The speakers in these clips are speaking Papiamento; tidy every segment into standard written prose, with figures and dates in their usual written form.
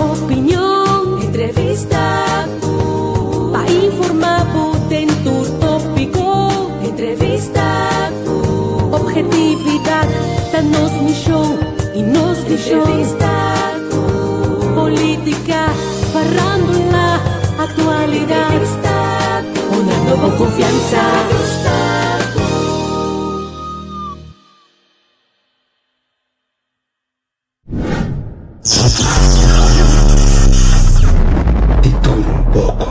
Opinion, entrevista ku pa informá bo den tur tópiko. Entrevista ku ophetividat ta nos mishon i nos vishon. Entrevista ku polítika, farándula, aktualidat. Entrevista ku Pone bo konfiansa. Entrevista ku. Di tur un poko.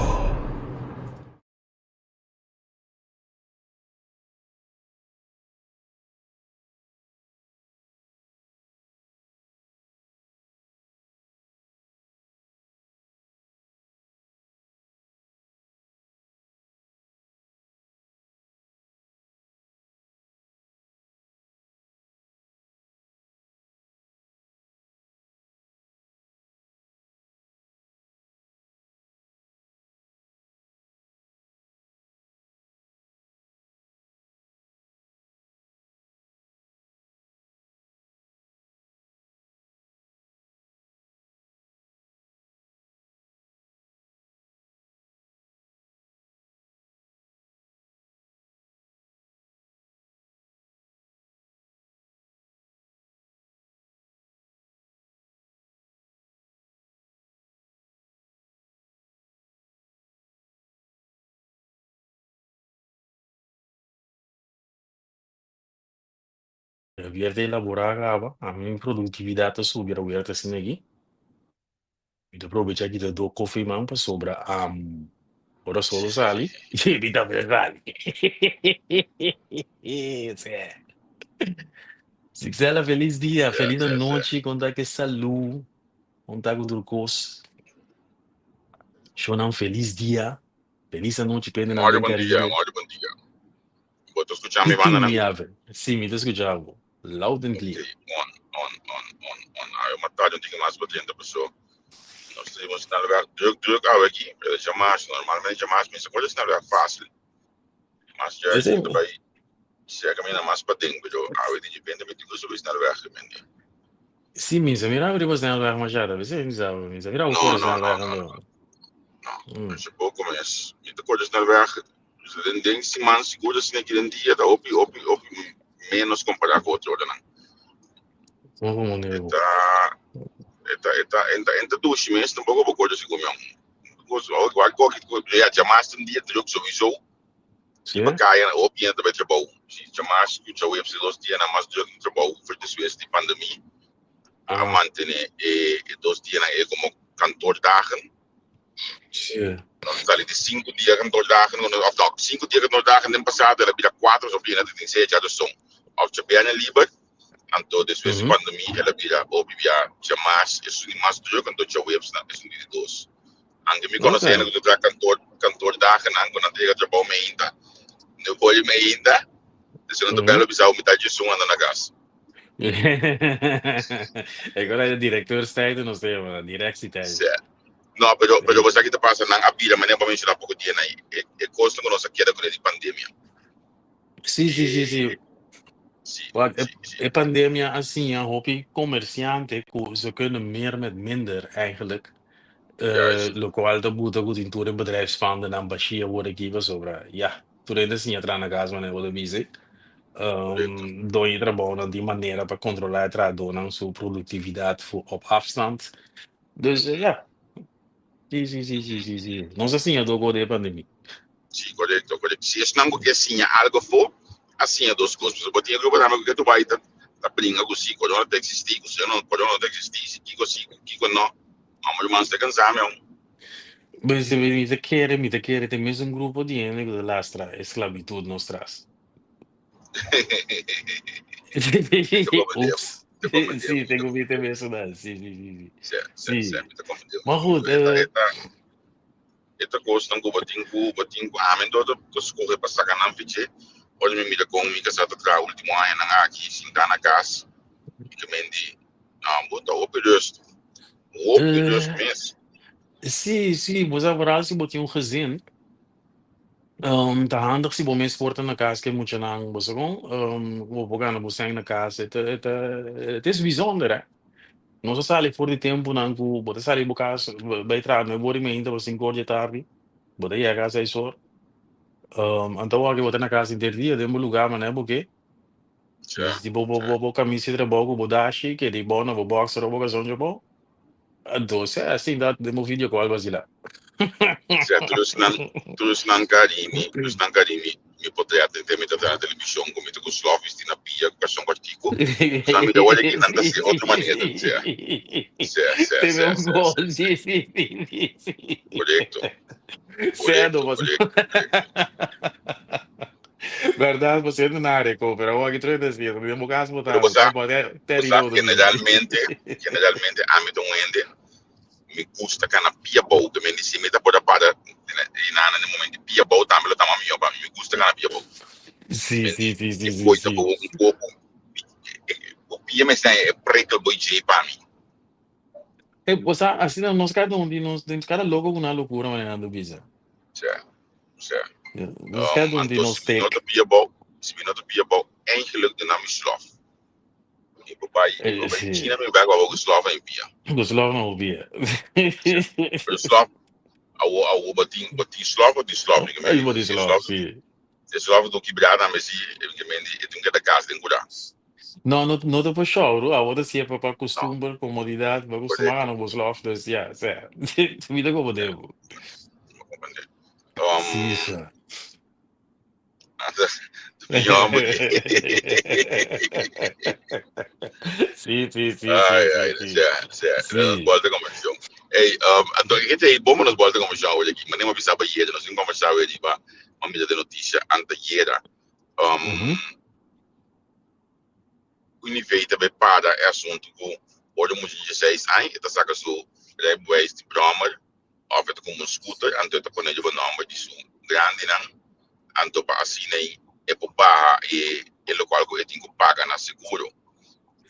Weer ta elaborá kaba, a mi produktividat ta subi ora weer ta asina aki. Mi ta probecha kita do koffie man pasobra ora solo sali mi tambe ta sali. Sixela felis dia, felis anochi, konta ke salu, konta ku tur kos. Shownan felis dia, felis anochi pende nan Mori den bon dia, Caribe. mori bon dia. Bo ta skucha mi Pitu banda nan? mi ave. Si, mi ta skucha bo. Loud and Ok, clear. on, on, on, on, on. Awe matardi un tiki mas pa drenta paso nos ta riba un snelweg druk druk awe aki, pero djamas, normalmente djamas mi sa kore snelweg fácil. Mas juist mi ta bai sea kaminda mas paden, pero awe di repente mi tin ku subi snelweg realmente. Si, mi sa mira riba snelweg masha ta bisa, mi sa, mi sa mira bo No, kore no, no, snelweg no, ando. no, no. Masha poko mes. Mi ta kore snelweg den den siman sigur asina aki den dia ta hopi hopi hopi menos kompará ku otro oranan. Como como E nebo. ta e ta e ta e ta e ta dushi mes tampoco bo kore sigur mi. Wak koki ya djamas tin dia druk sowieso. Sí? Riba kaya hopi hende ta bai trabou. Si djamas ku djaweps e dos dianan mas druk di trabou for despues di pandemia a mantene e e dos dianan ei komo kantoordagen. Sí. Nos sali di sinku dia kantoordagen of no sinku dia kantoordagen den pasado el a bira kuater pasobra hende ta tin seis djaduson of djabièrnè liber. Anto despues di pandemia el a bira hopi bia djamas esun di mas druk anto djaweps nan esun di di dos. Anke mi konosé hende ku ta traha kantoor kantoordagennan ku nan ta yega trabou meinta no por bai meinta esei nan ta bèl bisa bo mi ta djesun anda na kas. E kos ei directeurstijd nos ta yama directietijd. Sí. No, pero pero bo sa ki ta pasa nan a bira manera bo a menshoná poko dia nan e e kosnan ku nos a keda kuné di pandemia. Sí, sí, sí, sí. E sí, Wak, e, sí, sí. e pandemia a siña hopi komersiante ku ze kunnen meer met minder eigenlijk. Juist. Lokual ta buta ku tin tur e bedrijfspandennan bashí awor aki pasobra ya, tur hende a siña traha na kas manera bo ta bisa. Correcto. Doño di trabounan tin manera pa kontrolá e trahadónan su produktividat fu op afstand. Dus ya, sí, sí, sí, sí, sí, sí. Nos a siña dor ku e pandemia. Sí, korekto, korekto. Si esnan ku ke siña algu afó, a siña dos kos. Pasobra bo tin e grupo tambe ku ke tur bai ta ta bringa ku si korona ta eksistí, ku si no korona no ta eksistí, si kiko si, ku kiko no. Amo ruman sta kansá mi aun. Pues mi ta kere, mi ta kere ta e mesun grupo di hende ku ta lastra e sklabitut nos tras. Mi ta konfundí bo, Ups. mi ta konfundí bo, Sí, mi ta tengo mi konfundí bo. mesun nan. Sí, sí, sí, sí. Sí, sí, sí, Sí. mi ta konfundí bo, mi Maar ta goed, konfundí bo. E ta, e ta. E ta kosnan ku bo tin ku bo tin ku ami anto ta skohe pa saka nan fich'é. Ora mi mira kon mi kasá ta traha último añanan aki sintá na kas, mi ta menti, no, bo ta hopi rust, hopi rust mes. Sí, sí, bo sa vooral si bo tin un gezin, ta handig si bo mes por ta na kas ku e muchanan, bo sa kon, bo por gana bo sèn na kas, e ta e ta e ta es bijzonder, hè. Nos a sali for di tempunan ku bo ta sali bo kas bai traha nuebe ora i meinta pa sinku ora di tardi, bo ta yega seis or. Anto awor bo ta na kas henter dia den bo lugá manera bo ke. Bisti bo bo bo bo kamisa di trabou ku bo dashi, keda i bo na bo boxer o bo kalson djabou. Anto sea sinta den bo video call basila. Sea tur esnan tur esnan karimi tur esnan karimi mi potret den te mi ta traha na televishon ku mi ta ku slof bisti na pia ku karson kòrtiku sa mi ta wòrdu aki nan ta hasi otro manera sea sea sea Tene sea un sea gol sea sí sí sí sí sí. korekto Sea korekto no pas korekto korekto. Bèrdat bo siente na reko pero awor aki troe ta siente den bo kas bo Pero ta bo bo sa ta bo bo teri sa lodo mi. generalmente generalmente ami ta un hende mi gusta kana pia bou ke men di si mi ta por a para e nana den momento di pia bou tambe lo ta mas mihó pa mi mi gusta kana pia bou. Sí Men sí di sí e sí sí koi ta sí. bo un poco bo pia mester e prikkel bo dje pa mi. E bo sa asina nos kada un di nos den kada loko ku nan lokura manera nan ta bisa. Sa sa. Nos kada un di Anto nos si mi no tek. ta pia bou si mi no ta pia bou eigenlijk den nan mi slof. Mi por bai mi por bai China mi bai ku abo ku slof na mi pia. Ku slof na bo pia. Sa pero slof awo awo bo tin bo tin slof bo tin slof mi ke Ay bo men tin si slof slof si. si slof ta kibra tambe si ke men di e tin keda kas den kura. No no no ta pa show abo ta sier pa pa No costumber comodidad bo costuma korekto. gana bo slof dus ya sea mi ta como debo. Mi comprende. Si sa. Mi homber. Sí, sí, sí, Ai, sí, ai, sí, sí. sea, sea, Sí. volta conversación. Hey, anto, ik hey, bom nos volta conversación hoy aquí. Mané me bisa pa yera, nos tin conversar hoy riba, ma mira de noticia anta yera. Mhm. Unive ta bay para e asunto ku ora mucha 16 aña, e ta saca su rijbewijs di brommer of e ta como un scooter, anto e ta pone riba nomber di su grandinan, anto pa asina ei e por baha e e locual cu e tin cu paga na seguro.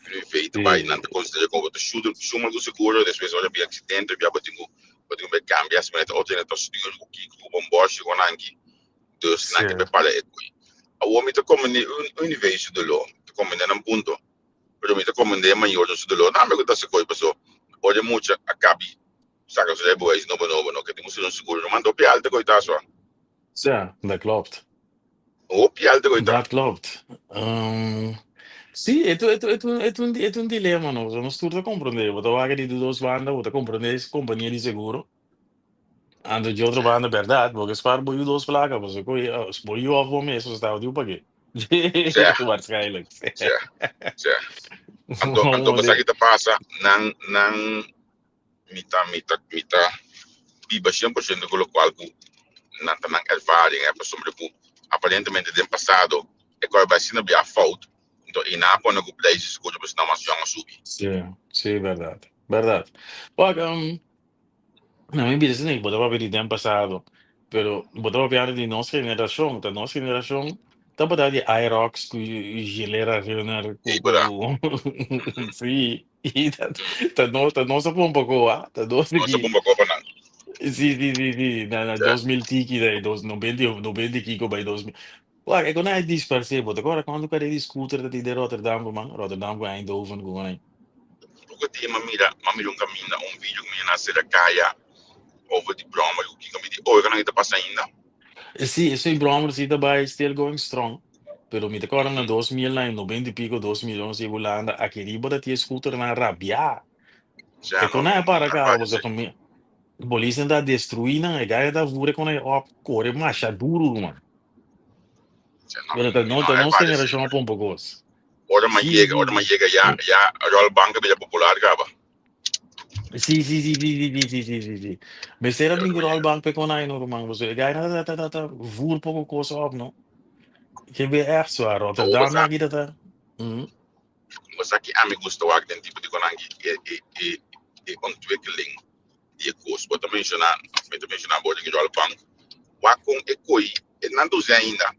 Unive ta bay, nan ta considera como bo ta shuta suma cu seguro, despues ora bin accidente, bia bo tin cu bo tin cu bay cambia, asina ta otro hende ta stuur cu kico cu bomboshi cu ananki, dus nan ke bay para e koe. Awor mi ta comprende Unive su dolor, mi ta comprende nan punto. Pero mi ta comprende e mayornan su dolor tambe cu ta haci coy paso ora e mucha a cabi saca su rijbewijs nobo nobo no ke tin un un seguro no manda hopi alto coy ta asua. Ja, dat klopt. Hopi alto coy ta. Dat klopt. Sí, e ta e ta e ta e ta un dilema no, pasobra nos tur ta comprende, bo ta wak di dos banda, bo ta comprende es compania di seguro, anto di otro banda berdad, bo ke spaar bo yu dos placa, pasobra koe bo yu of bo mes bo staba di pag'e. Sè, Waarschijnlijk. sè, sè. Anto, anto bo sa ki ta pasa, nan, nan, mi ta, mi ta, mi ta biba 100% ku lokual ku nan ta nan ervaring, eh, pasobra ku aparentemente den pasado e kos bai asina bia fout, anto i nan a pone ku prijs di seguro pasobra nan mas yòn a subi. Sí, sí, berdad, berdad. Wak, Na mi bida esei bo ta papia di den pasado, pero bo ta papiando di nos generashon, ta nos generashon tabata di Aerox ku Gilera Runner ku Ei, bra. ku sí, i ta ta nos ta nos a pumpa koa, ta nos Nos a ki pumpa koa pa nan. sí sí sí sí na na Sí. 2000 tiki dai dos noventa i noventa i kiko bai 2000. Wak e kon a disparsé, bo ta kòrda kuantu kare di scooter ta tin den Rotterdam ruman, Rotterdam ku Eindhoven ku kon ai. Poko dia m'a mira, m'a mira un kaminda, un video ku mi a nase da kaya over di brommer ku kiko mi di, oh, e konan ta pasa ainda? Sí, esei brommer sí ta bai still going strong, pero mi ta kòrda na 2000 na noventa i piko, 2000 once i Hulanda, aki riba ta tin e scooternan rabiá. Ja, E no, konan mi a para no kaba, para pasobra esei. mi, polisnan ta destruí nan, e gaya ta vura e konan op, kore masha duru, ruman. Ja, no, Pero mi ta mi no no ta nos ervaar esei. generashon a pon pokos. Ora m'a Sí, yega, sí, ora m'a sí. yega ya, ya rolbank a bira popular kaba. Sí, sí, sí, sí, sí, sí, sí, sí, sí, sí. Mester a Ya, ora brinca m'a yega. rolbank pe kon ai no, ruman. Pasobra e gai ta ta ta ta ta voer poko kos op, no. Ke be echt zwaar. Awor Rotterdam bo sa, aki ta ta. Mhm. bo sa ki ami gusta wak den tipo di konan ki e e e e ontwikkeling di e kos. Bo ta menshoná, mi ta menshoná bo den rolbank. Wak kon e koi, e nan ta usa ainda.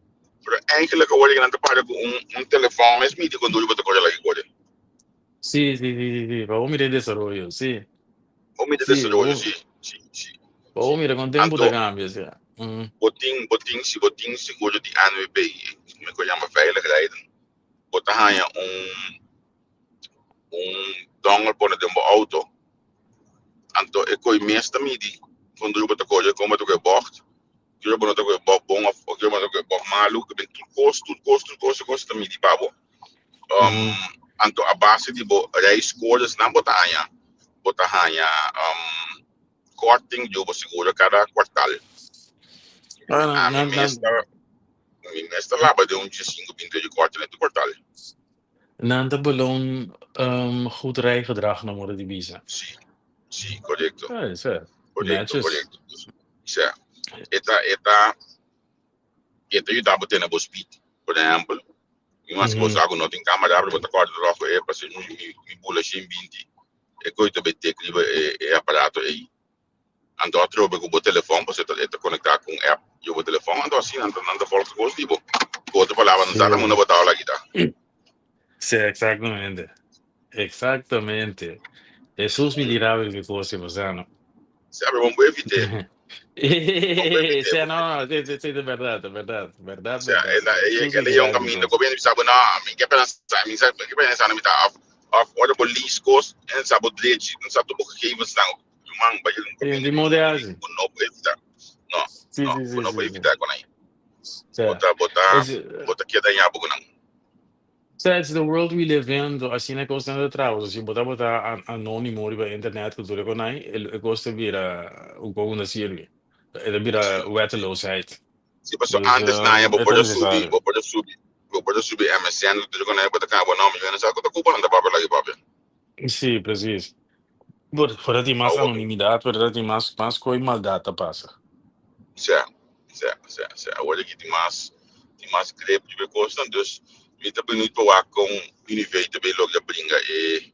Pero eigenlijk awor nan ta para ku un un telefòn mes midi kon duru bo ta kore laga kore. Sí, sí, sí, sí, sí. Pa bo mira e desaroyo, sí. Bo mira e Sí, desaroyo, bo, sí, sí, sí, pa bo sí. mira kon tempu ta Anto kambia, sí. Bo tin, bo tin, si bo tin seguro di ANWB, mi ku yama veilig rijden, bo ta haña un un. dongle pone den bo auto. Anto e koi mes ta midi kon duru bo ta kore, kon bo ta kohe bògt, ki ora bo no ta kohe bògt bon òf ki ora bo ta kohe bògt malu. Ke ben tur kos, tur kos, tur kos, tur kos ta midi pa bo. Um, anto a base di bo rijscores nan bo ta haña, bo ta haña um, korting di bo seguro kada kwartal. Ah, na, Ami na, na, mes ta, mi mes ta laba den un 15, 20 di korting den tur kwartal. Nan ta beloon goed rijgedrag na modo di bisa. Sí, sí, correcto. Ah, is het. Correcto, Netjes. correcto. Sea, e ta, e ta, e ta yuda bo tene bo speed. Por ehempel, mi mas mm -hmm. no tin cámara, pero bo ta corda rojo e pase mi, mi, mi bula 120. E coi ta betek riba e, e aparato ei. Anto atrobe ku bo telefòn, pasobra e ta konektá ku un app di bo telefòn, anto asina nan ta nan ta volg kos di bo. Ku otro palabra, nan sa ta munda bo taula kita. Sí, exactamente. Exactamente. Jesús mi dirá mi kos si bo no. Sa, pero bon bo evit'é. Bon bo evit'é. Sí, no, no, sí, sí, sí, de verdad, de verdad, verdad, Sea, verdad. el a, Jesús mi el a yega dirá un mi kaminda kos. ku bo bisa bo, no, mi ke pensa, mi sa, mi ke pensa na mi ta òf, òf ora bo lees kos, en sa bo drechi, en sa tur bo gegevensnan. Man, bai un Sí, kaminda di ku modo así. bo no por evitá. No, Sí, no, sí, bo sí, no por sí, sí. evitá con ahí. Sí. Bo ta, bo ta, Es, bo ta keda ña bo nan. Sí, it's the world we live in. Do asina e kosnan ta traha. Si bo tabata anónimo riba internet ku tur e konai, e kos ta bira un kos ku no sirbi. E ta bira wetteloosheid. Sí, paso Dus antes na bo e ta por a subi, necesario. bo por a subi, bo por a subi MSN ku tur e konai, bo ta kaba bo nomber, yo no sa ku ta kupa nan ta papia laki papia. Sí, precies. Por, por tin mas Awor, anonimidad, pero tin mas, mas koe maldad ta pasa. sea, sea, sea, sea. Awor aki tin mas grip riba e kosnan, dus mi ta benieuwd pa wak kon Unive ta bay logra bringa e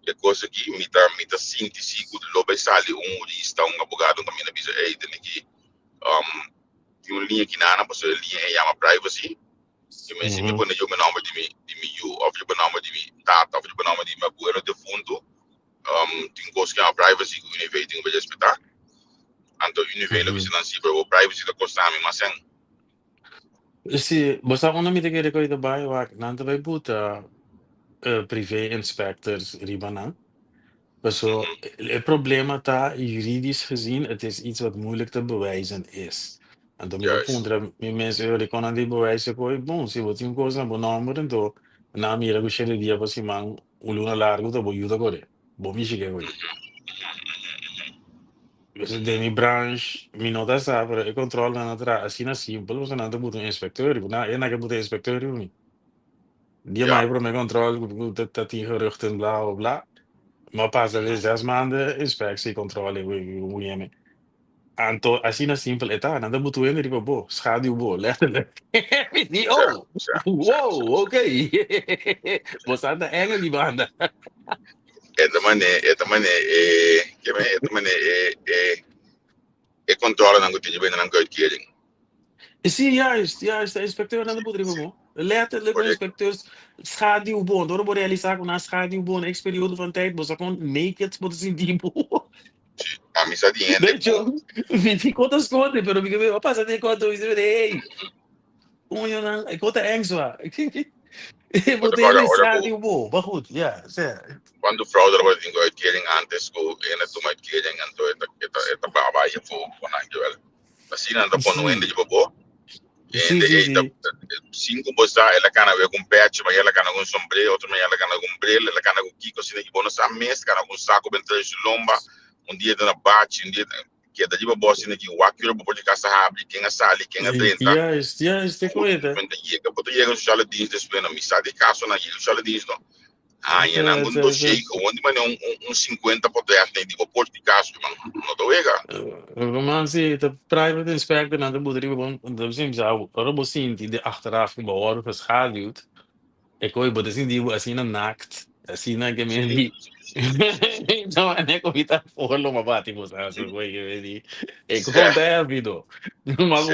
e kos aki. Mi ta, mi ta sinti si ku lo bay sali un hurista, un abogado kaminda bisa, ey, tene ki um, tin un liña kinana, pasobra e liña e yama privacy. Yo me si mi pone yo mi nomber di mi di mi yu of riba nomber di mi tata of riba nomber di mi abuelo defunto, um, tin kos ku yama privacy ku Unive tin ku respetá. Anto Unive lo bisa nan si, pero bo privacy ta kosta mi mas sen. Sí, bo sa unda mi ta kere ku ta bai wak, nan ta bai buta privé inspectors riba nan. Paso e problema ta juridisch gezien, het is iets wat moeilijk te bewijzen is. Anto mi ta puntra mi mes e ora kon nan di bewijzen koe, bon, si bo tin un kos na bo nomber anto nan a mira ku shete dia pa siman un luna largu ta bo yu ta kore, bo mishi ke koe. Den mi branch mi no ta sa pero e controlnan a traha asina simpel pasobra nan ta buta un inspecteur riba, nan e nan ke buta inspecteur riba mi. Dia mai prome control ku ta tin geruchten bla bla bla. Ma pasa de 6 maanden inspectie controle ku yeme. Anto asina simpel e ta, nan ta butu hende riba bo, schaduw bo, letterlijk. Mi di oh, wow, oké. Bo sa ta enge di banda. E ta mane, e ta mane e, ke men, e ta mane e, e, e controlenan ku tin di bende nan uitkering. Sí, juist, juist. De inspecteur nan ta butu riba bo. Letterlijk de inspecteurs schaduwbon. Ora bo realisa ku nan schaduwbon ex periodo van tijd, bo sa kon naked bo ta sinti bo. Sí, ami sa di De hende hecho, ku mi tin kota skonde, pero mi a pasa den kota, mi di, hey, coño nan, e kota eng zwa. Bo Bo ta ta kòrda hende ora ku schaduwbon. Maar goed, ja, sea. Cuando frou tabata tin cu uitkering antes cu hende tuma uitkering anto e ta e ta e ta baba ahí afo cu nan jawel. Asina nan ta pone un hende riba bo. E hende ei ta sin cu bo sa el a cana awe cu un pechi, mañana el a cana cu un sombrero, otro mañana el a cana cu un bril, el a cana cu kico asina ki bo no sa mes, cana cu un saco ben trae su lomba, un dia ta na bachi, un dia ta keda riba bo asina ki wak ki ora bo por di casa habri, ken a sali, ken a drenta. Juist, juist, ik weet het. Bo ta yega sociale dienst despues no, mi sa di casonan yega sociale dienst no. Haña nan un dossier gewoon di manera un un 50 portret nee di bo por di cas man no ta wega. Ruman si ta private inspector nan ta buta riba bo ta bisa bisa ora bo sinti di achteraf ku bo wòrdu geschaduwd e koe bo ta sinti bo asina nakt asina ke men di no ane ku mi ta for lo mabati bo sa so koe ke men di e kon ta heavy do ma bo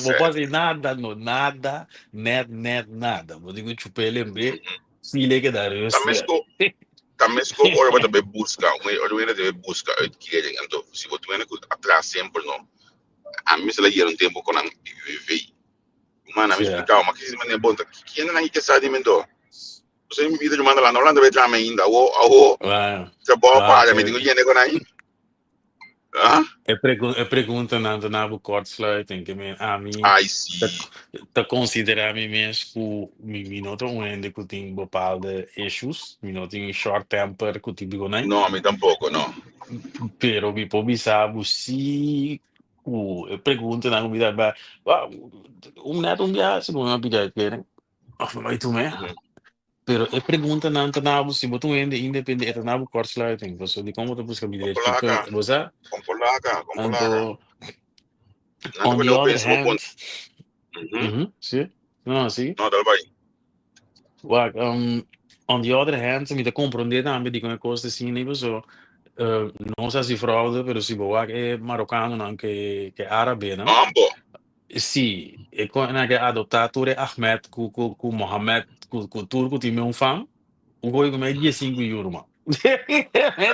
bo por hasi nada no nada net net nada bo tin ku chup'e lembe File keda Ta rustig. mesco, ta mesco ora bo ta bay busca, un ora bo ta bay busca uitkering, anto si bo tin cu atras semper no. Ami mester la yera un tempo con nan BBV. Man, ami Ja. explicaba, ma kisis manera bon ta, kiende nan ke sa di mi anto? Pasobra mi bida manda landa Holanda bai traha ainda. Awo awo trabou paga mi tin ku yende kon ai. Ah? E pregun e preguntanan ta na bo kortsluiting ke men ami Ai si. ta ta konsiderá mi mes ku mi mi no ta un hende ku tin bepaalde issues, mi no tin short temper ku tin bikonai. No, mi tampoko no. Pero mi por bisa bo si ku e preguntanan ku mi ta ba un net un biaha si bo mi a pidi uitkering of mi bai tum'é. Pero e preguntanan ta na bo si bo ta un hende independiente e ta na bo kortsluiting pasobra dikon bo ta buska mi derecho Kon kiko polaca, bo sa? kon polaca, kon polaca. Anto Nan ta on the pone bo other pensa bo hand pon. Mhm. Mhm, si. No, si. No, dal bai. Wak, on the other hand mi ta komprondé tambe dikon e kos ta asina pasobra nos hasi fraude pero si bo wak e marokanonan ke ke árabenan Ambo. Si, e kon nan ke adoptá tur e Ahmed ku ku ku Mohamed ku ku tur ku tin un fam, un gooi ku mei diesinku yu ruman.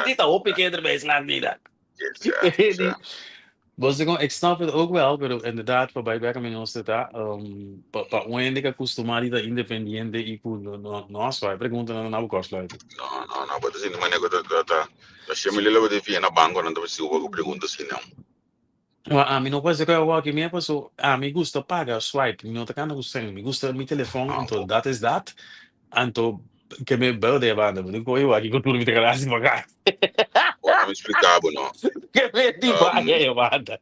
Di ta hopi kinder bij slaat vida. Di, bo sa kon, ik snap het ook wel, pero inderdaad, pa bai bek ami nos ta ta, pa pa un hende ku a kustumá di ta independiente i ku no no no a swaai pregunta nan na bo kòrsluiting. No, no, no, bo ta sinti manera ku ta ta ta ta shemi lila bo ta fia na banko nan ta sigur bo ku pregunta asina. No, ami no por hacer awor aki mi paso ami gusta paga swipe, mi no ta kanda ku seng, mi gusta mi telefon Ah, anto bo. dat is dat, anto ke mi bel de banda, mi no koe aki ku tur mi ta keda hasi paga. Ora mi splika bo no. Ke mi di paga e banda.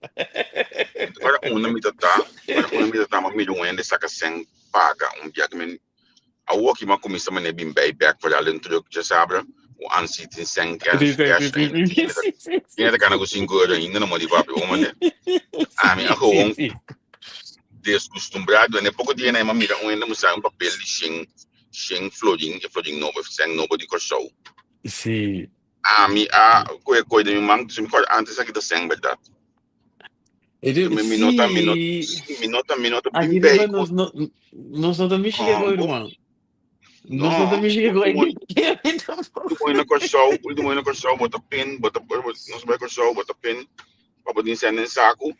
Ora una mi ta ta, ora una mi ta ta, ma mira un hende saka seng paga un bia ke mi Awor ki m'a kuminsá manera bin bai bèk for al den trùk djasabra, un ansi tin sèn kèsh kèsh ainda tin hende ta tin hende ta gana ku sinku euro ainda na modi papia bo manera. Ami a gewoon deskustumbrá durante poko dia nan m'a mira un hende mustrami un papel di shen shen florin e florin nobo e sèn nobo di Kòrsou. Ami a kohe kohe den mi man mi kòrda antes aki ta sèn bèrdat. E Mi mi no ta mi no sí. mi no ta mi no ta Aquí bin bij riba ku nos no nos no ta mishi ke koe Hombo. ruman. Nos no ta No, mishi ke koe. último último na Kòrsou, último na Kòrsou bo ta pin, bo ta nos bai Kòrsou bo ta pin pa bo tin sèn den saku.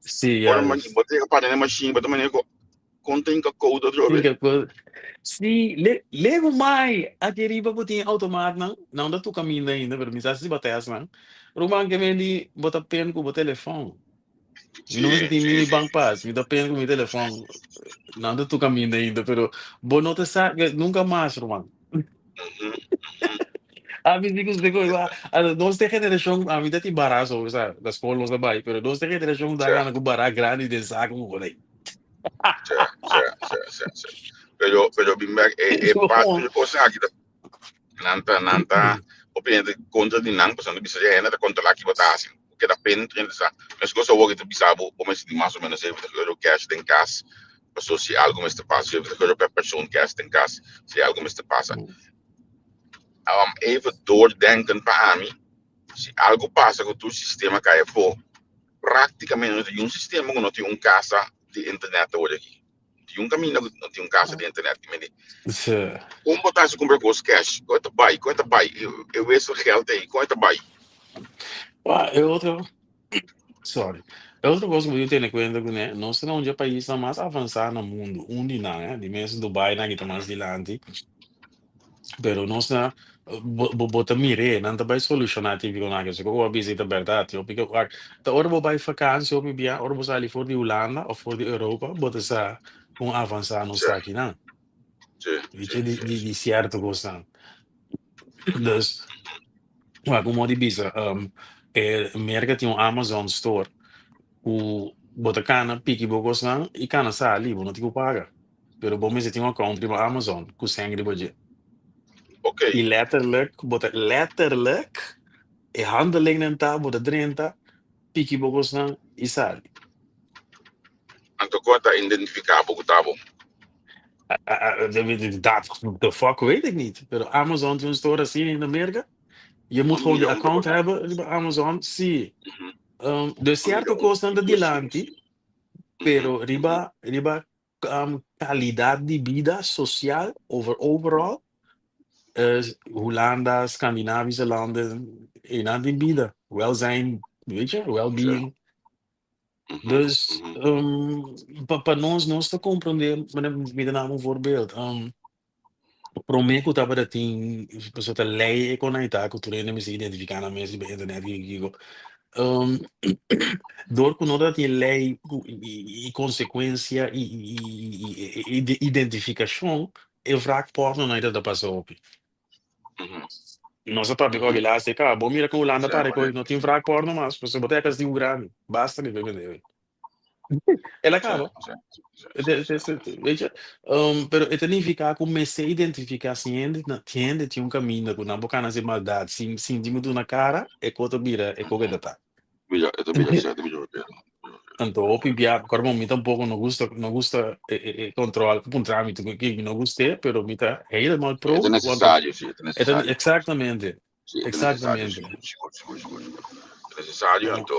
Sí, Ora ma juist. bo ta yega para den e mashin bo ta manera ku kon tin kakou ta Tin trobe. kakou. Sí, le lego mai aki riba bo tin automaatnan, nan ta tur kaminda ainda pero mi sa si bo test nan. Ruman ke mendi bo ta pen ku bo telefòn. Mi no mester Sí, tin sí, mini sí. bank pas, mi ta pen ku mi telefòn. Nan ta tur kaminda ainda pero bo no ta sa nunka mas ruman. Mhm, mhm. Ami di ku seko igual, nos te generashon, ami ta tin bara so, sa, na skol nos a bai, pero nos te generashon ta Sí. gana ku bara grandi den saku ku konai. Sí, sí, sí, sí, sí. Pero, pero bin bek, e, e pa, No. e cosa aki ta, nan ta, nan ta, opinion kontra di nan, pasobra nan ta bisa, "Ja, nan ta kontrolá ki bo ta hasi. Bo keda pen, ta sa. Mes kos awor ki ta bisa bo, bo mester tin mas o menos 70 euro cash den kas, pasobra si algo mester pasa, 70 euro per persoon cash den kas, si algo mester pasa. Um, even doordenken pa ami, si algo pasa ku tur sistema kai afó, práktikamente no tin un sistema ku no tin un kasa di internet awor aki. Tin un kaminda ku no tin un kasa di internet. Ki mende, Sí. kon bo ta hasi kumpra kos cash? Kon e ta bai? Kon e ta bai? E, e wisselgeld ei, kon e ta bai? Wa, e otro, sorry. E otro kos ku bo tin tene kuenta kuné, nos ta na un dje paisnan mas avansá na mundu, un di nan, eh, di mes Dubai nan ki ta mas dilanti. Pero nos na bo bo bo ta mir'é, nan ta bai solushoná típiko nan ke. So ku bo a bisa ta bèrdat. Hopi ke wak ta ora bo bai fakansi hopi bia, ora bo sali for di Hulanda òf for di Europa, bo ta sa kon avansá nos Sí, ta akinan. sí, Weet sí, je, di sí, di sí. di sierto kosnan. Dus, wak un modo di bisa, e Merka tin un Amazon store ku bo ta kana piki bo kosnan i kana sali, bo no tin ku paga. Pero bo mester tin un account riba Amazon ku sèn riba dje. Ok. I letterlijk, bo ta letterlijk e handelingnan ta, bo ta drenta, piki bo kosnan i sali. Anto kon ta identifiká bo ku ta bo? Dat the fuck weet ik niet. Pero Amazon tin un store asina in Amerika. Je moet gewoon die account hebben riba Amazon. Sí. Dus sierto kosnan ta dilanti, pero riba riba calidad di bida social over overall Hulanda, Scandinavische landen, einan tin bida, welzijn, weet je, well-being. Dus pa pa nos, nos ta comprende, mi ta daba un voorbeeld. Promé ku tabata tin pasobra ta lei e konaitá ku tur hende mester identifiká nan mes riba internet kiko kiko. Dor ku no tabatin lei ku i konsekuensia i identifikashon e wrak pòrno nan ta pasa hopi. Nos a papia ku Aguilar si e bo mira kon Hulanda para ku no tin wrak pòrno mas pasobra bo ta e kastigu grandi basta mi bebe. El a kaba. Weet je? Pero e ta nifiká ku mester identifiká si hende na si hende tin un kaminda ku nan por kana hasi maldat sin sin tin ku duna kara, e ko ta bira e ko ke ta ta. Bira, e ta bira sè, e ta bira bira. Anto hopi bia, kòrda mi tampoko no gusta no gusta e e e kòntròl ku puntra mi tur ki mi no gust'é, pero mi ta helemaal pro E ta want nesesario, si, e ta e ta nesesario. eksaktamente, Sí, e ta necesario, Exactamente. sigur, sigur, sigur, sigur, sigur. Ta necesario, anto,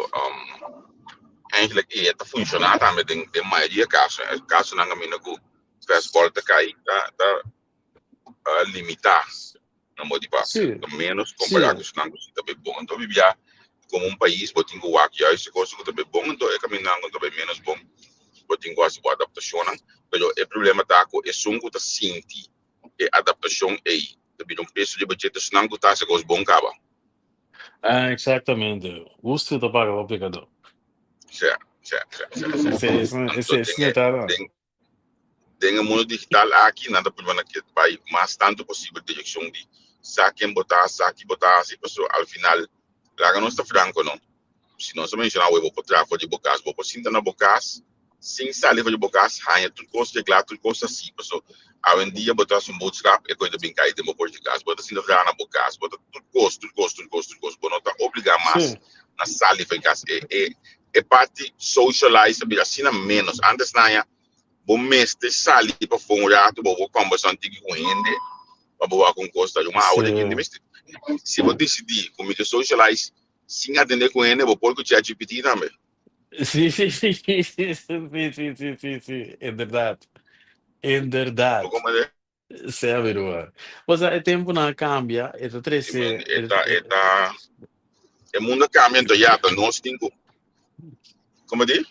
eigenlijk e ta funciona tambe den, den mayoria caso. E casonan caminda cu fastball ta cay ta, ta uh, limita na modo di papia. Sí, Ta menos compará sí. cu esnan cu si ta bay bon. Anto bibia como un pais bo tin cu wak juist e cosnan cu ta bay bon, anto e camindanan cu ta bay menos bon, bo tin cu haci bo adaptacionnan. Pero e problema ta cu esun cu ta sinti e adaptacion ey ta bira un peso riba dje esnan ku ta hasi kos bon kaba. Ah, exactamente. Hustu ta paga pa pecador. Sè, sè, sè, sè, sè. Ese, ese, Anto ese, den ese e, ta da. den, den e mundo digital aki nan ta purba na ke bai mas tantu posibel direkshon di sa ken bo ta, sa ki bo ta hasi, pasobra al final laga nos ta franko no. Si nos a menshoná awe bo por traha for di bo kas, bo por sinta na bo kas sin sali for di bo kas, haña tur kos reglá, tur kos hasí. Paso awendia bo ta hasi un boodschap, e kos ta bin kai den bo por di kas. Bo ta sinta traha na bo kas, bo ta tur kos, tur kos, tur kos, tur kos. Bo no ta obligá mas na sali for di kas. E e e parti socialize a bira asina ménos. Antes naña bo mester sali pafó un ratu bo por kòmbersá un tiki ku hende pa bo wak un kos ta. Yo awe di kende mester. Si bo disidí ku mi ke socialize Sin atendé ku hende bo por ku ChatGPT tambe. Sí, sí, sí, sí, sí, sí, sí, sí, sí, sí, inderdaad. Bo Inderdaad. komprendé? Sea berua. Osea, e tempunan a kambia, e ta I trese, men, e e, ta, e, e ta, e mundo a kambia, anto ya ta nos tin ku, komo di?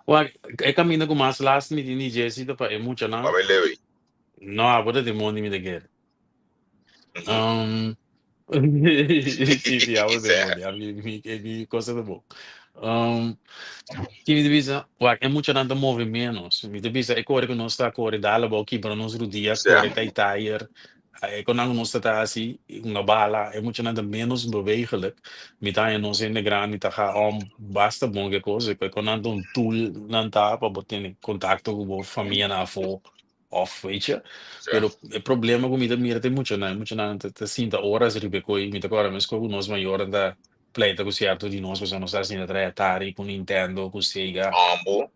Wak, e kaminda ku mas last mi tin di dje si ta pa e muchanan. Pa bai leu ei. No, abo ta den mondi mi ta kere. Um, sí, sí, abo ta den mondi. Ami, mi, e mi cosa ta bon. Um, ki mi ta bisa? Wak, e muchanan ta move menos. Mi ta bisa, e kore ku nos ta kore dal abou kibra nos rudia, kore kai tayer. E konan ku nos ta ta hasi, hunga bala, e muchanan ta menos bewegelijk. Mi ta haña nos hende grandi ta ga om basta bon ku e kos. E konan ta un tool nan ta pa bo tene kontakto ku bo famianan afó. Of weet je. Pero e problema ku mi ta mira ta e muchanan. E muchanan ta ta sinta oras riba e koi. Mi ta kòrda mes ku nos mayornan ta pleita ku sierto di nos pasobra nos ta sinta trae Atari ku Nintendo ku Sega. Ambo.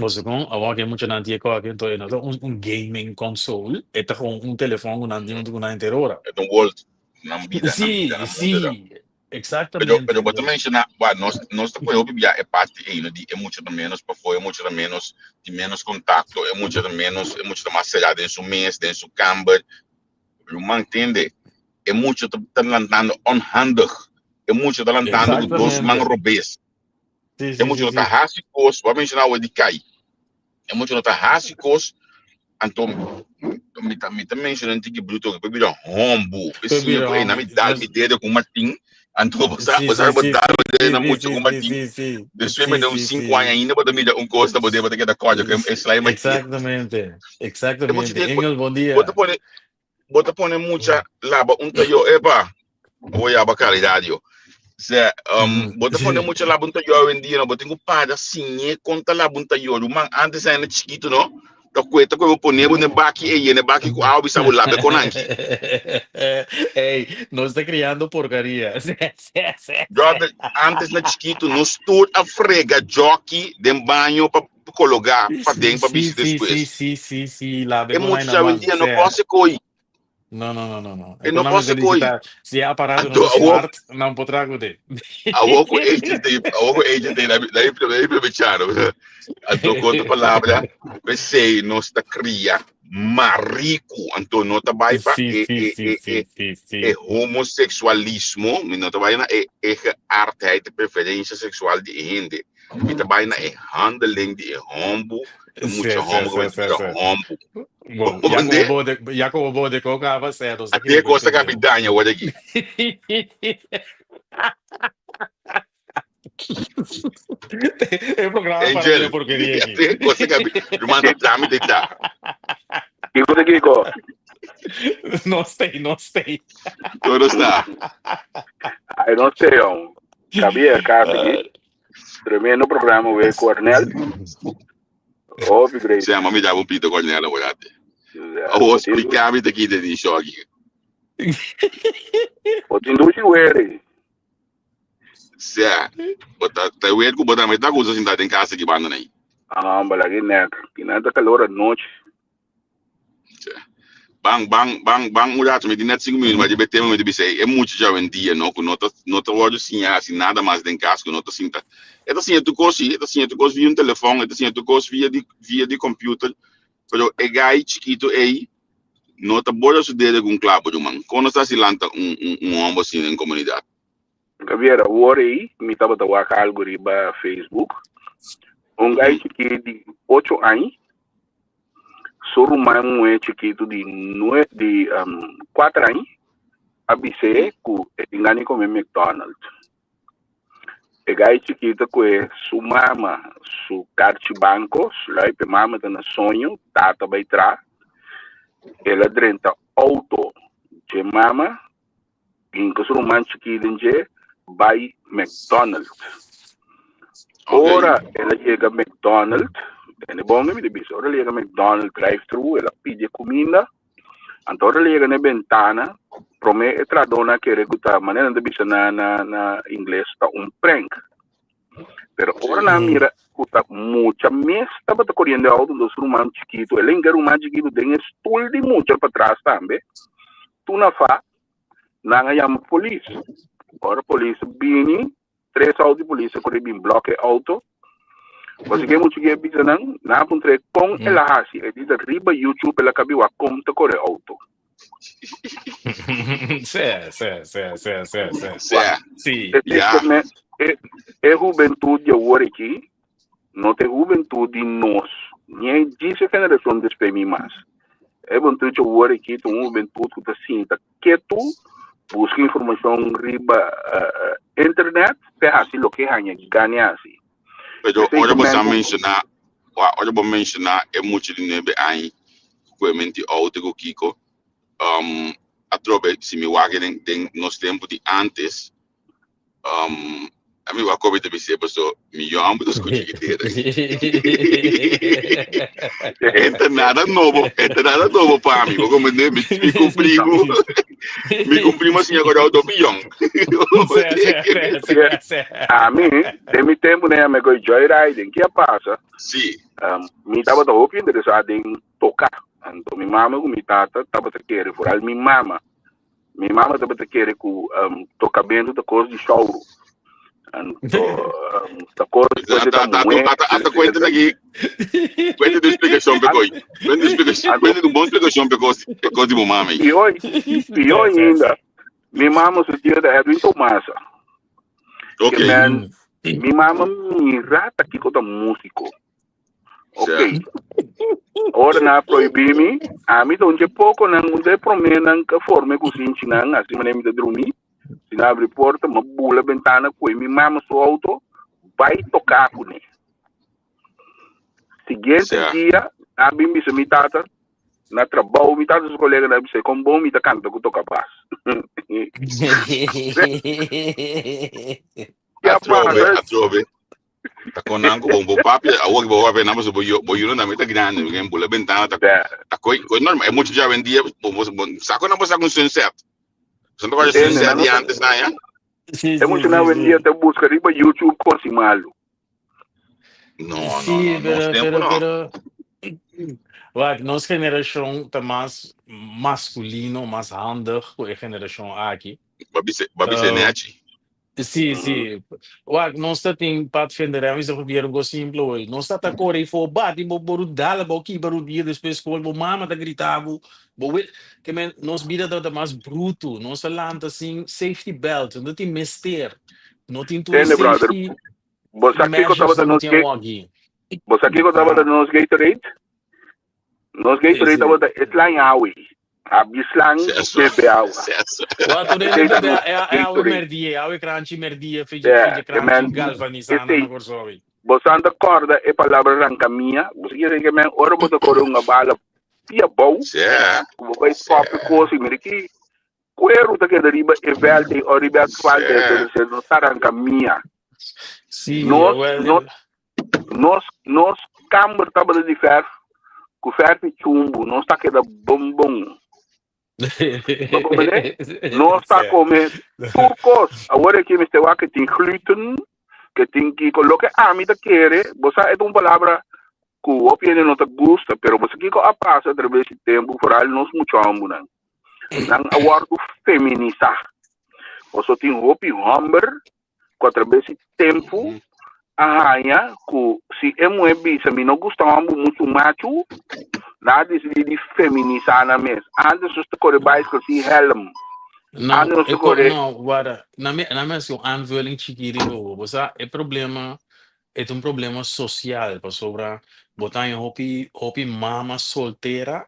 Bo sa kon? Awor ku e muchanan tin e kòki anto e no ta un un gaming console, e ta gewoon un telefòn ku nan tin huntu ku nan henter ora. E ta un world. Nan bida, nan Sí, bida, nan mundo ta. sí. Pero, pero Exactamente. bo ta menciona, wa, nos, nos ta pone hopi bia e parti ei, no, di e mucha ta menos pafó, e mucha ta menos, tin menos contacto, e mucha ta menos, e mucha ta mas será den su mes, den su kamber. Ruman, tende, e mucha ta, ta lantando onhandig, e mucha ta lantando ku dos man Exactamente. robes, Sí, e sí, mucha sí, no ta sí. hasi kos, bo a menciona awe di kai, e mucha no ta hasi kos anto mi ta mi ta menciona un tiki bruto ku por bira hombu Por siña bira ku ey na hombu mi dal mi dedo ku martin anto bo sa Sí, bo sa sí, bo sí, dal bo sí, dedo na sí, mucha sí, ku sí, martin sí, sí, despues sí, me da un sí, 5 aña sí. ainda bo ta mira un kos na bo dedo bo ta keda kòrda ku e slai martin Exactamente, e mucha exactamente. te Engel, bon bo ta dia. pone bo ta pone mucha laba un tayo epa bo yaba calidad yo Ze, um, bo ta pone mucha laba un tayo awendia no bo tin ku para siñe kon ta laba un tayo ruman antes ainda chiquito no ta kueta ku bo pone bo ne baki e yene baki ku awa bisa bo labe kon anki Ey, nos ta criando porcaria. Brother, antes na chiquito nos tur a frega jockey den baño pa cologa paden pa Sí, bisti sí, despues. sí, sí, sí, sí, labe E con mucha na man. awendia no Sí. pose koi. No, no, no, no, no. E no Economia pose koi. digital. Si e aparato no Anto ta awor smart, nan por traha ku te. awor ku agent ei, awor ku agent ei, dai dai dai aprovechá no. Anto ku otro palabra, p'esei nos ta kria mariku, anto no ta bai pa Sí, e sí, e sí, e sí, e sí, e sí. homoseksualismo, mi no ta bai na e e geaardheid, e preferensia seksual di e hende. Mi ta bai na e handeling di e hombu, e mucha hombu ku bai bira hombu. Bon, ya ku bo de, ya ku bo de ko kaba sè, nos ta kere bo entende. A te kos ta kabi daña awor aki. E programa para Angel, di porqueria a aki. te kos ta kabi, ruman ta trámite ta. Kiko ta kiko? No stay, no stay. Todo sta. Ai, no stay, hom. Kabi e kas aki. Tremendo programa we Cornel. Hopi great. Sè, ma mi daba un pito Cornel awor ate. Awor splika mi ta kita di show aki. O tin dushi were. Sè, bo ta ta weet ku bo tambe ta gusta sinta den kas aki banda nei. Ah, balaki nek. Kinan ta kalor anochi. Sè. Ban, ban, ban, ban un rato, mi tin net 5 minuut, maar riba e tema mi ta bisa ei, e mucha djawendia no, ku no ta, no ta wòrdu siña hasi nada mas den kas, ku no ta sinta. E ta siña tur kos si, e ta siña tur kos via un telefòn, e ta siña tur kos via di, via di computer, pero e gai chikitu ei no ta bora su dede ku un klabu, ruman. Kon nos ta hasi lanta un, un, un hòmber asina den komunidat? Javier, awor ei mi tabata wak algu riba Facebook. Un gai chikí di ocho aña, su ruman muhé chikitu di nue di kuater aña a bis'é ku e tin gana di kome McDonald's. E gai chikitu ku su mama su karchi banko, sluip e mama ta na soño, tata bai tra, el a drenta outo dje mama Hinka su ruman chikí den dje bai McDonald's. Ora el a yega McDonald's, tende bon mi ta bisa, ora el a yega McDonald's drive-thru, el a pidi e kuminda, anto ora el a yega na e bentana, promé e trahadónan a kere ku ta, manera nan ta bisa na na na ingles, ta un prank. Pero ora nan a mira ku ta mucha mes tabata koriendo e outo, anto su ruman chikitu, el a hinka e ruman chikitu den e stul di mucha patras tambe, tur na fa, nan a yama polis. Ora polis a bini, tres outo di polis a kore bin blòk e outo. Pasobra ke mucha ke bisa nan, nan a puntra e kon el a hasi. E di ta riba YouTube el a kabi wak kon ta kore outo. Sí, sí, sí, sí, sí, sí. Sí. Sí. E, Ja. e, e, e hubentud di awor aki no ta e hubentud di nos, ni e djis e generacion despues mi mas. E hubentud di awor aki ta un hubentud ku ta sinta ketu, buska informacion riba uh, internet, te hasi loke haña gana hasi. Pero Esei ora ke bo men sa ku menciona, wa, ora bo menciona e mucha di nuebe aña ku e menti outo ku kiko, um, atrobe si mi wak den, den nos tempu di antes, um, a mi wak kobe ta bis'é paso mi yòmber ta skucha gitera. E ta nada nobo, e ta nada nobo pa mi, bo komprende? Mi, mi ku primo, mi ku primo a siña kore outo hopi yòn. Sí, sí, sí, sí, sí. Ami, den mi tempu nan yama e joyriding, ke a pasa? Sí. Mi tabata hopi interesá den toka. Anto mi mama ku mi tata tabata kere, foral mi mama, mi mama tabata kere ku tokamentu ta kos di shouru. Anto ta kos di Ata, ta ata, muhé. ata, ata kuenta aki. Kuenta di splikashon pe koi. Kuenta di splikashon, kuenta di un bon splikashon pe kos, pe kos di bo mama ei. Pió, pió ainda, mi mama su tio ta Edwin Tomasa. Ok. Ke men, mi mama mira ta kiko ta músiko. Ok. Ora nan a prohibí mi, ami ta un dje pokonan, un dje proménan ku a forma e kusinchinan, asina manera mi ta drumí. Si nan abri porta, mi a bula bentana koe mi mama su outo, bai toká kuné. Siguiente dia, nan a bin bisa mi tata, na trabou, mi tata su koleganan a bis'é kon bon mi ta kanta ku toka bas. Atrobe, atrobe. Ta con nan ku bo papi awor bo papia nan bo yo bo yunan tambe ta grande mi gen bula bentana ta ta koi koi normal e mucho ya hoy en dia bo bo bo sako nan bo sako un sunset. Bo no ta sunset di antes na ya? Sí, E sí, mucho na sí, hoy en dia sí. ta busca riba YouTube kosi malu. No, no, Sí, no, nos pero, tempo pero, no. pero, wak, nos generacion ta mas masculino, mas handig ku e generacion aki. Ba bisa, ba bisa nechi. Sí, sí. Wak, nos ta tin padvinderij, mi sa probeer un kos simpel hoy. Nos ta ta kore i for bati bo bo dala bo kiba rudia despues skol, bo mama ta grita bo, bo wet. Ke men, nos bida tabata mas bruto, nos a lanta sin safety belt, no tin mester, no tin tur e Tende brother, safety. Bo sa kiko measures tabata nan ku nos tin ge awor aki. Bo sa kiko tabata nos Gatorade? Nos Gatorade tabata e slan awe. Abi slan bebe awa. Wa tur hende Esei ta bebe nos e awe Gatorade. merdie, awe kranchi merdie, fidje Yeah, fidje e kranchi men galvanisá nan esei na Kòrsou. Bo san ta kòrda e palabra rankamia? Bo sa kere ke men ora bo ta kore un bala pia bou, ku bo bai pòp e kos i mira ki kueru ta keda riba e vèlt ei òf riba e asfalt ei, pero se no ta rankamia. Sí, Nos wel, nos nos nos kamber tabata di fèrf ku fèrf i chumbu, nos ta keda bon bon. Bo comprende? Nos ta come tur cos. Awor aki mester wak ke tin gluten, ke tin kiko. Loke ami ta kere, bo sa e ta un palabra ku hopi hende no ta gusta, pero bo sa kiko a pasa atraves di tempu, foral nos muchombunan. Nan a wordu feminisa. Paso tin hopi homber ku atraves di tempu a haña ku si e muhé bisa mi no gusta hòmber muchu machu, nan a disidí di feminisá nan mes. Ántes nos ta kore baiskel sin hèlm. No, Ántes nos e ta ko, kore. no, wara, na mi, na mi hasi un aanvulling chikí riba bo. Bo sa, e problema e ta un problema sosial pasobra bo ta haña hopi hopi mama soltera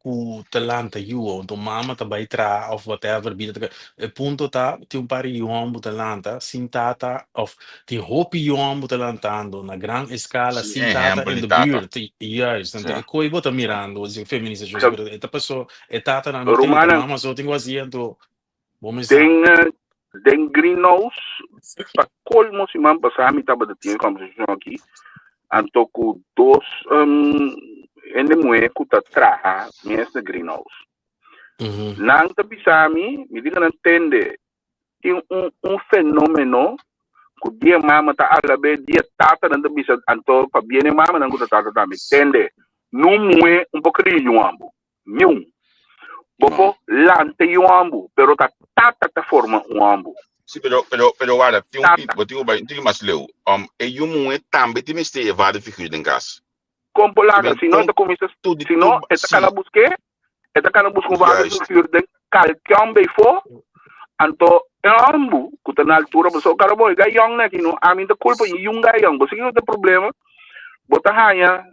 ku ta lanta yu anto mama ta bai traha of whatever bida ta e punto ta tin un par di yu hòmber ta lanta sin tata of tin hopi yu hòmber ta lantando na gran eskala Sin sin tata ehèmpel in di de tata. buurt juist anto e koi bo ta mirando si feministashon Sa- e ta paso e tatanan no tin ta Rumannan, mama so tin ku hasi anto bo mester den, den greenhouse, pa colmo siman pasá mi tabata tin e conversacion aki, anto ku dos um, hende muhé ku ta traha mes na greenhouse. Nan ta bisa mi, mi di nan tende, tin un, un fenomeno ku dia mama ta alabé, dia tata nan ta bisa, anto pa bien e mamanan ku ta tata tambe, tende, no muhé un por kria yu ambu. Niun. Bo por lanta e hombu, pero ta tata ta forma un hombu. Sí, pero, pero, pero wara, tin un Tata. bo tin ku bai, tin mas leu. Um, e yu muhé tambe tin mester e vader figuur den kas. Kon por Ke laga, men si no e kon ta kuminsá, tur di si no tur, e ta sí, kana busk'é, e ta kana buska un vader juist. figuur den kalkion befo, anto e hombu ku ta na altura, pasobra kara bo e gai yòn neki no, ami ta kulpa yun gai yòn, bo sa kiko ta e problema, bo ta haña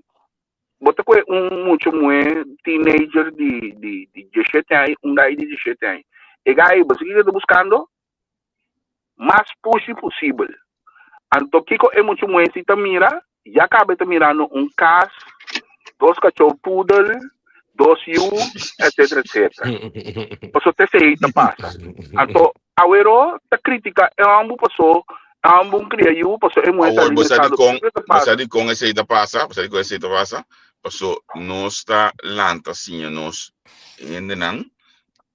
Bo ta kohe un mucha muhé teenager di di di diesshete aña, un gai di diesshete aña. E gai, bo sa kiko e ta buskando? Mas pushi posibel. Anto kiko e mucha muhé si ta mira? Ya kaba e ta mirando un kas, dos kachó pudel, dos yu, etcetera, etcetera. Pasobra ta esei ta pasa. Anto Awero ta critica e homber paso e homber un cria yu paso e muher Awor sali bo sa mercado. dikon, Kiko ta bo sa pasa? dikon esei ta pasa? Bo sa dikon esei ta pasa? Paso nos ta lanta siña nos hendenan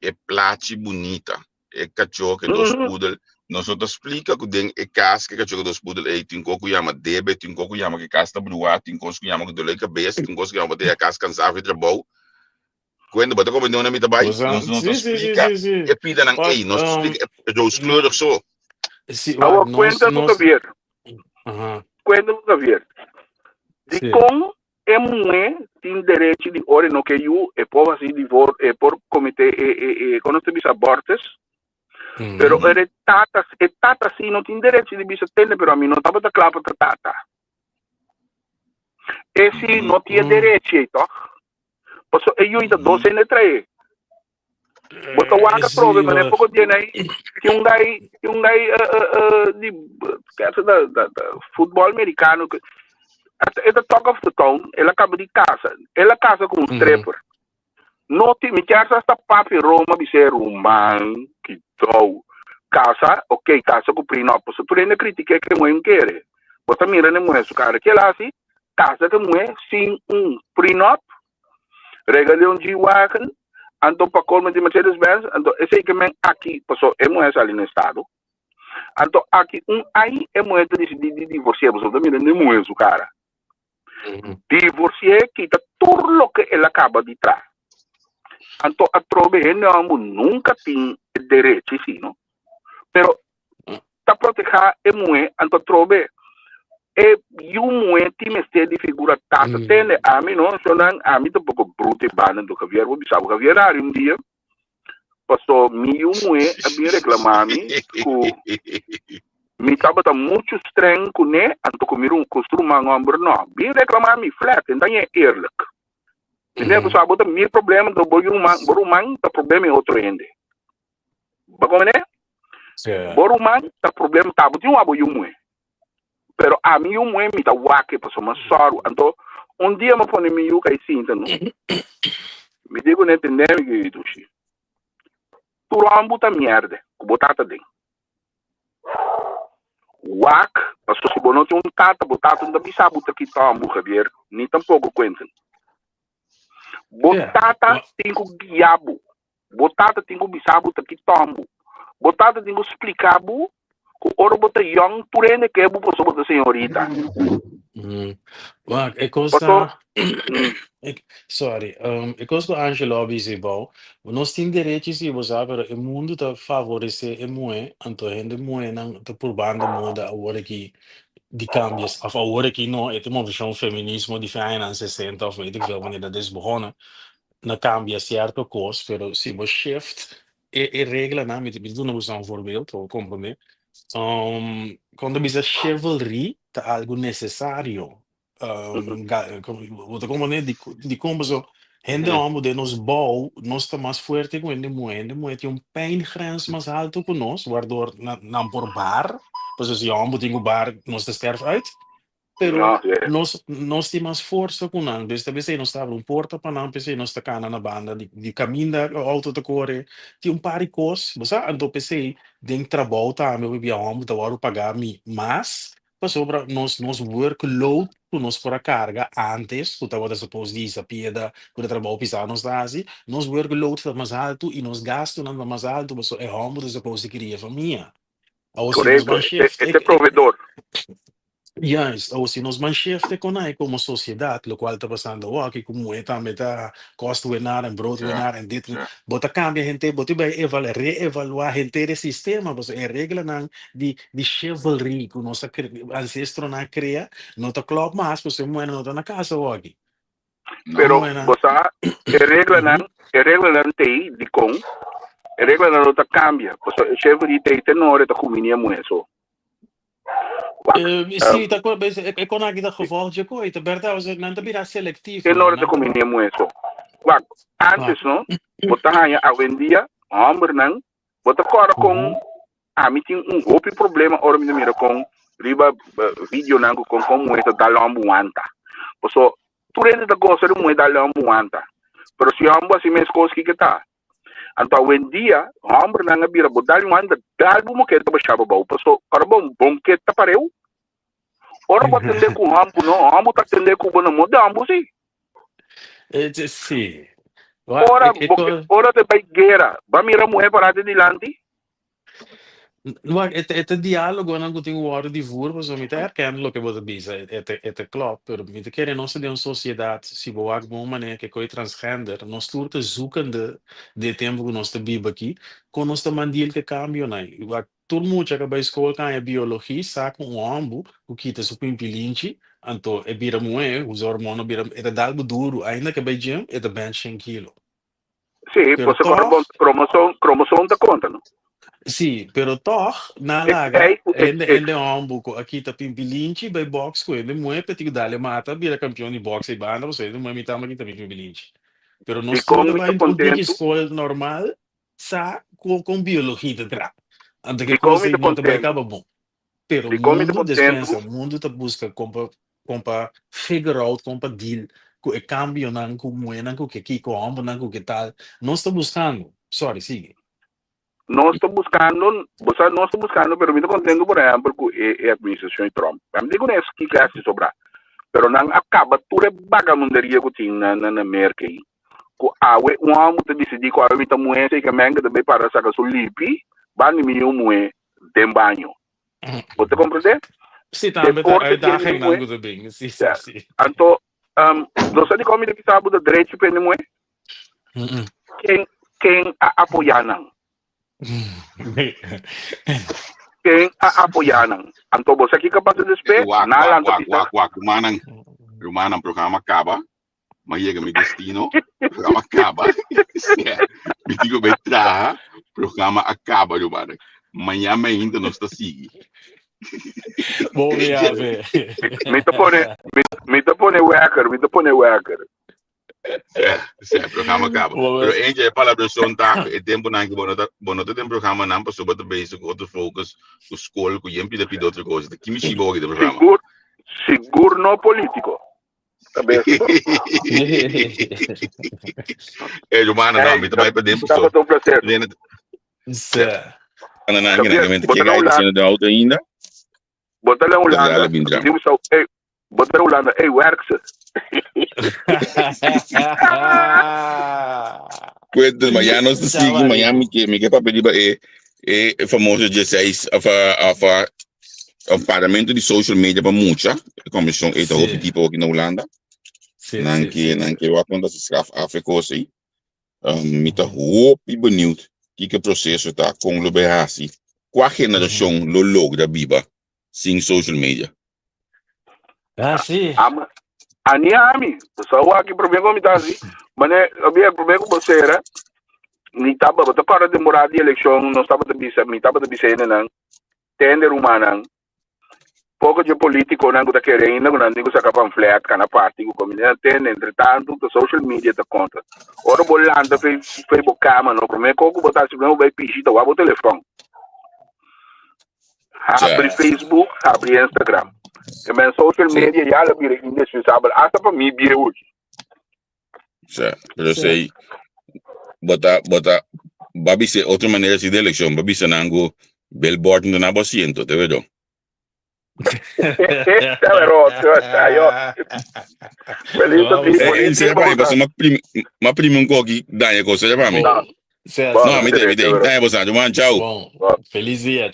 e plachi bunita, e kachó ku e dos pudel. Nos no ta splika ku den e kas ku e kachó ku e dos pudel ei tin kos ku yama debe, tin kos ku yama ku e kas ta bruá, tin kos ku yama ku dolor di kabes, tin kos ku yama bo ta yega kas kansá for di trabou. Cuenta, bo ta comprende unda mi ta bai? Bo sa, Nos no ta sí, sí, sí, splica sí, sí. e pidanan Wak, ei, nos ta splica e no, rooskleurig so. sí, wak, Awor nos, cuenta ku nos, Javier, aha, cuenta ku Javier. sí. Dikon e muhé tin derechi di ora e no ke yu, e por hasi divor, e por comete e e e kono ta bisa abortus, pero ora e tata, e tata si no tin derechi di bisa tende pero ami no tabata kla pa ta tata. E si no tin e derechi ei tòg? Paso e yui ta dos hende trae. Bo ta wak atrobe, mane poko dia nai, tin un gai, tin un gai di, kesa da, da, da futbol americano, ke, e ta talk of the town, el a kaba di kasa, el a kasa ku un stripper. No tin, mi kier sa hasta papi Roma bis'é, ruman, kidou, kasa, ok, kasa ku prenup, paso tur hende kritik'é ke muhé kere. Bo ta mira na e muhé su kara, ke el a hasi? Kasa ku muhé sin un prenup, regal'é un G-Wagen, anto pa colmo di Mercedes Benz, anto esei ke men aki, paso e muhé sali na estado, anto aki un ai e muhé ta disidí di divorsi'é, pasobra ta mira na e muhé su kara. Divorsi'é kita tur loke el a kaba di traha. Anto atrobe hende hòmber nunka tin e derechi si no, pero ta protehá e muhé, anto atrobe e yu muhé tin mester di figura tata. Tende, ami no, shonnan, ami ta poko bruto e banda, anto Javier bo bisa bo, Javier ari un dia, paso mi yu muhé a bin reklamá mi ku. Mi tabata muchu streng kuné, anto ku mi ku su ruman hòmber nò. Bin reklamá mi flèt, en dañ'é eerlijk. Mi mester sa bo ta mi problema, anto bo ruman, bo ruman ta problema e otro hende. Bo komprendé? Bo ruman ta problema, ta bo tin un abo yu muhé. Pero ami yu muhé mi ta wak e pasobra mi a sòru. Anto un dia mi a pone mi yu kai sinta no. Mi di kuné, tendé mi ki dushi. Tur hòmber ta mièrdè ku bo tata den. Wak, paso si bo no tin un tata, bo tata no ta bisa bo ta kita hòmber, Javier, ni tampoko Quentin. Bo tata tin ku guia bo. Bo tata tin ku bisa bo ta ki tòmbu. Bo tata tin ku splika bo ku ora bo ta yòn tur hende ke bo pasobra bo ta señorita. Wak, e kos Paso, ta, sorry, e kos ku Angelo a bisa bou, nos tin derechi si bo sa, pero e mundu ta favoresé e muhé, anto hende muhénan ta purbando moda awor aki di kambia, òf awor aki no, e ta movishon feminismo di fin añanan sesenta òf weet ik veel wanneer dat is begonnen. Na cambia cierto cos, pero si bo shift e e reglanan, mi ta mi ta duna boso un voorbeeld pa bo comprende. Cuando bisa chivalry ta algo necesario. Ga bo ta comprende di dicon paso hende homber den nos bou nos ta mas fuerte cu hende muhe, hende muhe tin un pijngrens mas alto cu nos waardoor nan nan por bar, paso si homber tin cu bar nos ta sterf uit. Pero No, yeah. nos, nos tin mas forsa ku nan. Dus ta p'esei nos ta abri un porta pa nan, p'esei nos ta kana na banda di, di kaminda e outo ta kore. Tin un par di kos, bo sa? Anto p'esei den trabou tambe hopi bia hòmber ta wòrdu pagá mi mas, pasobra nos, nos workload ku nos por a karga ántes, ku tabata suppose di hisa pieda ku ta trabou pisá nos ta hasi, nos workload ta mas altu i nos gastunan ta mas altu, pasobra e hòmber ta suppose di kria famia. Awor si nos Correcto, ban shift, e, e proveedor. Juist, awor si nos ban shift e konai komo sosiedat, lokual ta pasando awor aki ku muhé tambe ta kostwinnaar en broodwinnaar en dit, bo ta kambia henter, bo tin bai eval, reevaluá henter e sistema, pasobra e reglanan di di chivalry ku nos a ancestronan a krea no ta klòp mas, pasobra e muhénan no ta na kas awor aki. Pero bo sa e reglanan, e reglanan t'ei dikon? E reglanan no ta kambia, pasobra e chivalry t'ei te nore ta kuminia muhé so. Wak, Sí, ta acuerdo, e e kon aki ta gevolg dje koe, ta berdad, o sea, nan ta bira selektief te no, nore ta nan ta kuminia muhé so. Wak, antes no, bo ta haña awendia hòmbernan, bo ta kòrda kon ami tin un hopi problema ora mi ta mira kon riba videonan ku kon kon muhé ta dal hòmber wanta. Paso tur hende ta gosa di muhé dal hòmber wanta, pero si hòmber hasi meskos kiko ta? Anto awendia hòmbernan a bira bo dal un wanta dal bo moke ta basha bo bou paso ora bo bon ke ta pareu. Ora bo atendé ku hòmber no, hòmber ta atendé ku bo na moda hòmber si. Sí. Ora bo ora ta bai guera, ba mira muhé pará te dilanti. Wak, e e ta diálogonan ku tin wòrdu di voer, pasobra mi ta herken loke bo ta bisa, e ta e ta klòp, pero mi ta kere nos ta den un sosiedat, si bo wak bon manera ke koi transgender, nos tur ta zoekende di e tempu ku nos ta biba aki, kon nos ta mandiel ke kambionan. Wak, tur mucha ku a bai skol ka haña biologi sa ku un hòmber ku kita su pimpilinchi, anto e bira muhé, usa hormona bira, e ta dal bo duru, ainda ke bai gym e ta bench shen kilo. Sí, Pero pues toch, bon, kromosoom, kromosoom ta konta, no? sí, pero toch, na E laga, ei ku e hende, e hende hombu ku a kita pimpilinchi bai box ku hende muhé pe tin ku dale mata bira kampion di box ei banda pasobra hende muhé mi tamba kita mi pimpilinchi. Pero nos tur dikon ta mi bai ta un tiki kontentu, skol normal sa ku kon biologia ta traha. Anto ke dikon kos mi ei ta no ta bai kontentu, kaba bon. Pero dikon mi ta mundu kontentu, despensa, mundu ta buska kon pa kon pa figure out kon pa deal ku e kambionan ku muhénan ku ke kiko, hòmbernan ku ke tal. Nos ta buskando. Sorry, sigui. nos ta buskando, bo sa nos ta buskando, pero mi ta kontentu por ehèmpel ku e e administrashon di Trump. Mi di ku no es kiko a hasi sobrá, pero nan a kaba tur e bagamunderia ku tin na na na Merka ei. Ku awe un hòmber ta disidí ku awe mi ta muhé, sekermente ta bai para saka su lipi, banda mi yu muhé den baño. Bo ta comprende? Sí, tambe ta Deporte tiene uitdagingnan muhé. ku ta bin. Sí, sí, Ja. sí. Anto, um, nos sa di kon mi ta bisa bo ta drechi pa hende muhé? Ken, ken a apoyá nan? Ken a apoyá nan? Anto bo sa kiko a pasa despues? Wak, Nan wak, lanta wak, bisa. wak, wak. Rumannan, rumannan, programa kaba. M'a yega mi destino, programa a kaba. Sea, mi tin ku bai traha, programa a kaba, rumannan. Mañan mainta nos ta sigui. Bon viaje. Mi ta pone, mi, mi ta pone wekker, mi ta pone wekker. Sí, sí, programa acaba. Pero eentje e palabración ta e tempo nan que bono ta bono ta den programa nan paso bota bezig ku otro focus ku school ku yen pida pida otro cosa. Ta kimi shiba hoki de programa. Sigur, sigur no político. Ta bezig. Eh, Romana, no, mi ta bai pa den paso. Tabata un placer. Sí. Ana nan, Javier, nan, bota que na gai ta Hulanda. haciendo de auto ainda. Bota na Dale, Hulanda. bindra. Digo, so, hey, bota na Hulanda. Hey, werk ze. Cuento, mañana nos Chao, sigue, mañana amigo. mi que mi que papel iba e e e famoso G6 of of un parlamento di social media pa mucha, e comisión e ta Sí. hopi tipo aki na Hulanda. Sí, Nan sí, ke sí, nan sí. ke wak konta si straf af e kos ei. Um, mi ta hopi benieuwd kiko proceso ta, kon lo bay hasi, kwa generacion lo logra biba sin social media. Ah, sí. Ama, ani ami, so aki prome ku mi ta hasi, mane, obia prome ku bo sera, mi taba, bo ta kòrda temporada di elekshon, nos tabata bisa, mi tabata bisa hendenan, tende rumannan, Poko dje politikonan ku ta kere ainda ku nan tin ku saka pamflet, kana parti ku komunidad tende. Entre tantu ku social media ta konta. Ora bo lanta fe fe bo kama no, promé kos ku bo ta hasi promé bo bai pishi ta wak bo telefòn. Habri Facebook, habri Instagram. E men social media ya lo bira indispensabel hasta pa mi bieu. Sa, pero sei bota bota ba bisa otro manera si de elección, ba bisa nan ku billboard no na bo asiento, te vedo. Pero, ayo. Feliz Vamos. ti, Eh, feliz eh, ti, pa mi, Bogotá. paso ma prim ma primi un koki daña cosa ya pa mi. No, Sea, Bon, No, mi te, mi te. seguro. Daña bosa, man, chao. Bon, feliz dia.